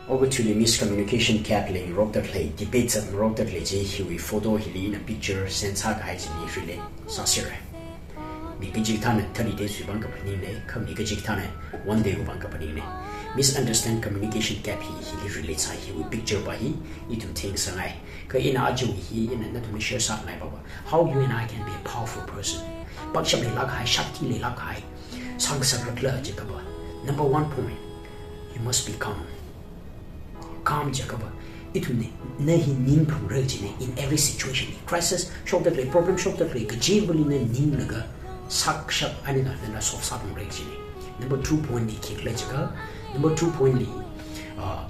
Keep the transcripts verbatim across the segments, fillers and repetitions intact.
Okathuili miscommunication gap leingarokda khalei, debate zatngarokda khalei chi hiwui photo hili ina picture send sākahai chili relate sāsera. Mi kachikathāna thirty days wui vang kaphaningne, kha mi kachikathāna one day wui vang kaphaningne. Misunderstand communication gap hi, hili relate sā, hiwui picture pa hi ithum theingasakngai. Kha ina aja hi ina nathumli share sāngai papa, how you and I can be a powerful person. Pangshap leilāk kahai, shakti leilāk kahai sāngasakra khala jiakha pa, number one point, you must be calm. Calm jiakha pa, ithumna, na hi ning phungra jina in every situation. Crisis shokda khalei, problem shokda khalei, kachivali na ninglaga sākashap eina nana solve sāphungra jina. Number two point li khikhala jiakha, number two point li, uh,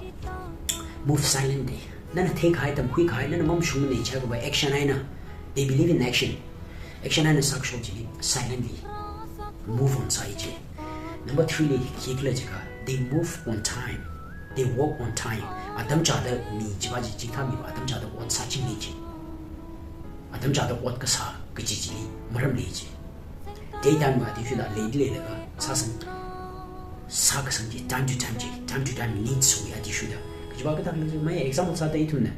move silently. Nana theikahai, tamkhuikahai, nana mamashungmana jiakha pa action eina, they believe in action. Action eina sākashok chili silently move on sāi ji. Number three li khikhala jiakha, they move on time. They work on time. Atam chāda mi chiva chi, chikathā miva atam chāda ot sāchinga ji. Atam chāda ot kasā kaji chili maram lei ji. Daytime va athishurda leida leilaga sāsang, sākasang ji, time to time ji, time to time needs wui athishurda. Kajiva kathā lei ji, my example sāda ithumna,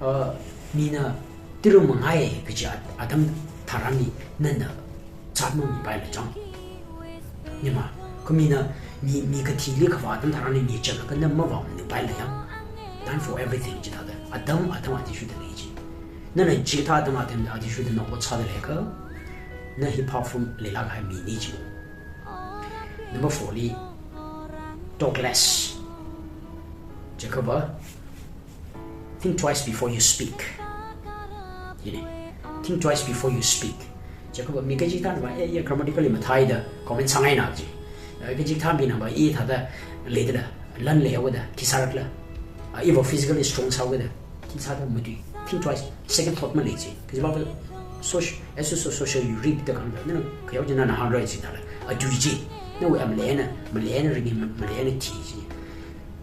uh, mina tiru mangai kaji at-, atam tharanli nana zat mamipaila chang. Nima, kha mina mi, mi kathili kavā atam tharanli mi chānlaga na mavāmanipaila yang. Time for everything jithāda. Atam, atam athishurda lei ji. Nana chikathā atam, atam athishurda na ot sāda leiakha, na hi powerful leilāk kahai mina ji. Number four li, talk less. Jiakha pa, think twice before you speak. Hina, think twice before you speak. Jiakha pa mi kachikathāna pa, eh, eh, grammatically mathāi da comment sāngaina ji. Eh, kachikathā mina pa, eh, thāda leida la, lan leihaoda, khi sāra khala. Ah, iva physically strong sāhaoda, khi sāda matui. Think twice, second thought malei ji. Kajiva pa, soc-, as a so-, social you reap the kind of, nana khayao chi nana hāngra jida la. Atui ji. Nawui amaleina, maleina ringa, ma-, maleina thi ji.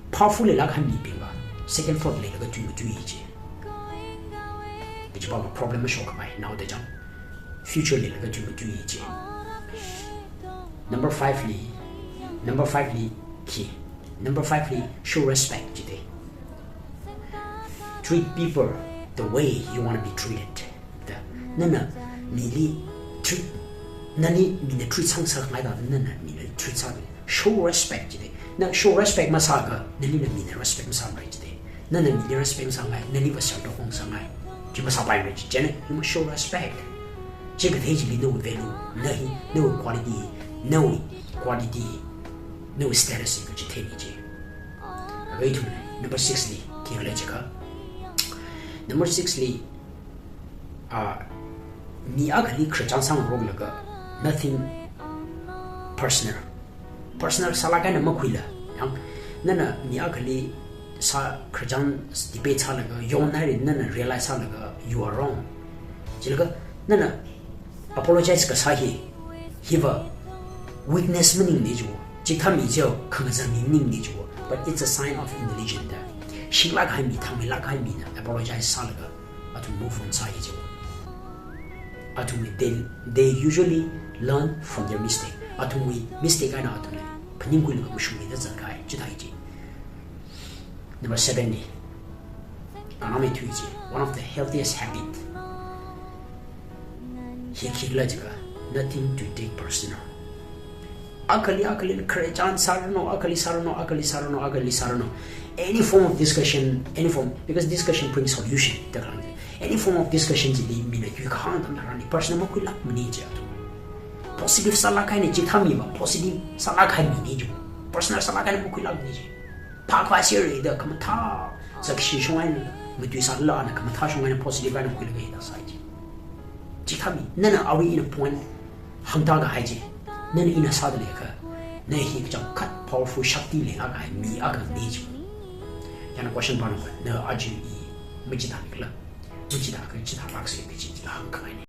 Powerful leilāk kahai mibing pa, second thought leilaga tui matui ji. Kajiva pa problem mashok khavai naoda chang. Future leilaga tui matui ji. Number five li, number five li khi. Number five li, show respect jida. Treat people the way you wanna be treated. Da, nana mili treat, nali mina treat sāngasakngai thāda nana mili treat sā. Show respect jida. Na show respect masāakha, nalila mina respect masāmara jida. Nana mili respect masāngai, nali va sertok masāngai. Chi masāpaimara ji, chieina, you must show respect. Chi kathei chili nawui value, na hi, nawui quality, nawui quality, nawui status hi kachitheimi ji. Aga ithumna, number six li, khikhala jiakha. Number six li, ah, mi akhali khararchan sāngaroklaga, nothing personal. Personal sālāk eina makhuila. Yang, nana mi akhali sā khararchan debate sālaga, yonhaira nana realize sālaga, you are wrong. Chilaga, nana apologize kasā hi, hiva weakness maningmana ji. Chikathā mi chi khangazan mi maningmana ji. But it's a sign of intelligence da. Singlāk kahai mi, thangmeilāk kahai mina apologize sālaga, athum move on sāi ji. Athumwui, they, they usually learn from their mistake. Athumwui mistake eina athumna phaningkhuilaga mashungmeida zatkahai, chithāi ji. Number seven li, kangameithui ji, one of the healthiest habit. Hi khikhala jiakha, nothing to take personal. Akhali, akhali khararchan sāranu, akhali sāranu, akhali sāranu, akhali sāranu. Any form of discussion, any form, because discussion brings solution, da khala. Any form of discussion chili mina yuikahāng atam tharanli personal makhuilākmana ji athum. Positive sālāk kahaina, chikathā miva positive sālāk kahai mina ji. Personal sālāk kahaina makhuilākmana ji. Phākhavai sāra da khamathā, zakshi shong eina, matuisālala ana khamathā shong eina positive eina khuilaga hithā sāi ji. Chikathā mi, nana awui ina point hāngda kahai chi, nana ina sāda leiakha, na hi kachangkhat powerful shakti leilāk kahai mi akhana ji. Chieina question pānao, na aja i machithākhala, machithākha chithālāksa kaji chila hāngkhangaina.